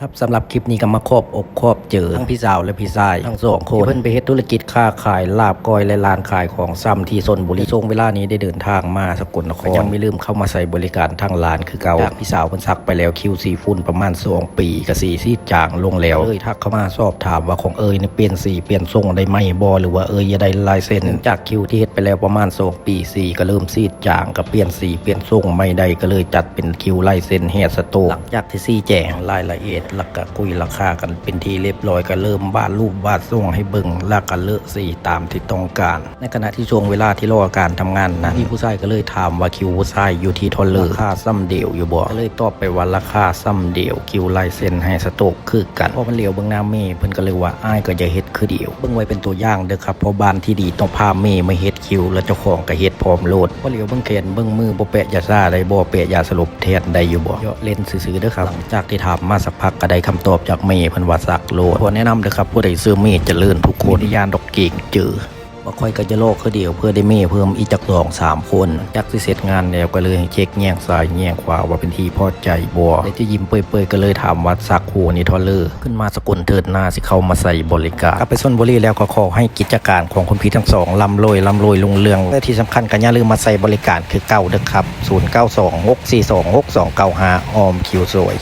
ຄັບ ສຳລັບຄລິບນີ້ກໍມາຂອບອົກຂອບໃຈທັງພີ່ສາວ ແລະ ພີ່ຊາຍທັງສອງຄົນ ທີ່ເພິ່ນໄປເຮັດທຸລະກິດຄ້າຂາຍລາບກ້ອຍ ແລະ ຮ້ານຂາຍຂອງຊຳທີ່ຊົນບູລີ. ໃນຊ່ວງເວລານີ້ໄດ້ເດີນທາງມາສະກົນນະຄອນ ກໍຍັງບໍ່ລືມເຂົ້າມາໃຊ້ບໍລິການທາງຮ້ານຄືເກົ່າ. ຈາກພີ່ສາວເພິ່ນສັກໄປແລ້ວ ຄິວສີຝຸ່ນປະມານສອງປີກໍຊິຊີດຈາງລົງແລ້ວ ເລີຍທັກເຂົ້າມາສອບຖາມວ່າ ຂອງເອື້ອຍນີ້ປ່ຽນສີປ່ຽນຊົງໄດ້ໃໝ່ບໍ່ ຫຼືວ່າເອື້ອຍຢາກໄດ້ລາຍເຊັນ? ຈາກຄິວທີ່ເຮັດໄປແລ້ວປະມານສອງ ປີ ສີກໍເລີ່ມຊີດຈາງ ກໍປ່ຽນສີປ່ຽນຊົງໃໝ່ໄດ້ ກໍເລີຍຈັດເປັນຄິວລາຍເຊັນແຮສະໂຕກ. ຫຼັງຈາກທີ່ຊີ້ແຈງລາຍລະອຽດ ແລ້ວກໍຄຸຍລາຄາກັນເປັນທີ່ລຽບຮ້ອຍ ກໍເລີ່ມວາດຮູບວາດຊົງໃຫ້ເບິ່ງ ແລ້ວກໍເລາະສີຕາມທີ່ຕ້ອງການ. ໃນຂະນະທີ່ຊ່ວງເວລາທີ່ລໍການທຳງານນັ້ນ ມີຜູ້ຊາຍກໍເລີຍຖາມວ່າ ຄິວຜູ້ຊາຍຢູ່ທີ່ທໍ່ເລີ ລາຄາສ່ຳດຽວຢູ່ບໍ່? ກໍເລີຍຕອບໄປວ່າ ລາຄາສ່ຳດຽວ ຄິວລາຍເຊັນແຮສະໂຕກຄືກັນ. ພໍມັນຫຼຽວເບິ່ງໜ້າເມ ເພິ່ນກໍເລີຍວ່າ ອ້າຍກໍຢ່າເຮັດຄືດຽວ ເບິ່ງໄວ້ເປັນຕົວຢ່າງເດີຄັບ ເພາະບ້ານທີ່ດີຕ້ອງພາເມມາເຮັດ ຄິວ ແລ້ວເຈົ້າຂອງກໍເຮັດພ້ອມໂລດ. ພໍຫຼຽວເບິ່ງແຂນເບິ່ງມື ບໍ່ແປະຢາຊາໄດ້ບໍ່? ແປະຢາສະຫຼົບແທນໄດ້ຢູ່ບໍ່? ເຍາະເຫຼັ້ນຊື່ໆເດີຄັບ. ຫຼັງຈາກທີ່ຖາມມາສັກພັກ ກໍໄດ້ຄຳຕອບຈາກເມ ເພິ່ນວ່າສັກໂລດ. ຂໍແນະນຳເດີຄັບ ຜູ້ໃດຊື່ເມຈະເລີນທຸກຄົນ ບໍ່ໄດ້ຢ້ານດອກເກງໃຈ. ວ່າຂ້ອຍກໍຈະລໍຄືດຽວ ເພື່ອໄດ້ເມເພີ່ມອີກຈັກສອງສາມຄົນ. ຫຼັງຈາກທີ່ເສັດງານແລ້ວ ກໍເລີຍໃຫ້ເຊັກແຍງຊ້າຍແຍງຂວາວ່າເປັນທີ່ພໍໃຈບໍ່ ແລະ ຈະຍິ້ມເປີຍໆ ກໍເລີຍຖາມວ່າ ສັກໂຮນີ້ທໍ່ເລີ ຂຶ້ນມາສະກົນເທີດໜ້າຊິເຂົ້າມາໃຊ້ບໍລິການ. ກັບໄປຊົນບູລີແລ້ວ ກໍຂໍໃຫ້ກິດຈະການຂອງຄຸນພີ່ທັງສອງລ່ຳລວຍ ລ່ຳລວຍຮຸ່ງເຮືອງ ແລະ ທີ່ສຳຄັນກໍຢ່າລືມມາໃຊ້ບໍລິການຄືເກົ່າເດີຄັບ ສູນເກົ້າສອງ ຫົກສີ່ສອງ ຫົກສອງເກົ້າຫ້າ ອ້ອມຄິວສວຍ.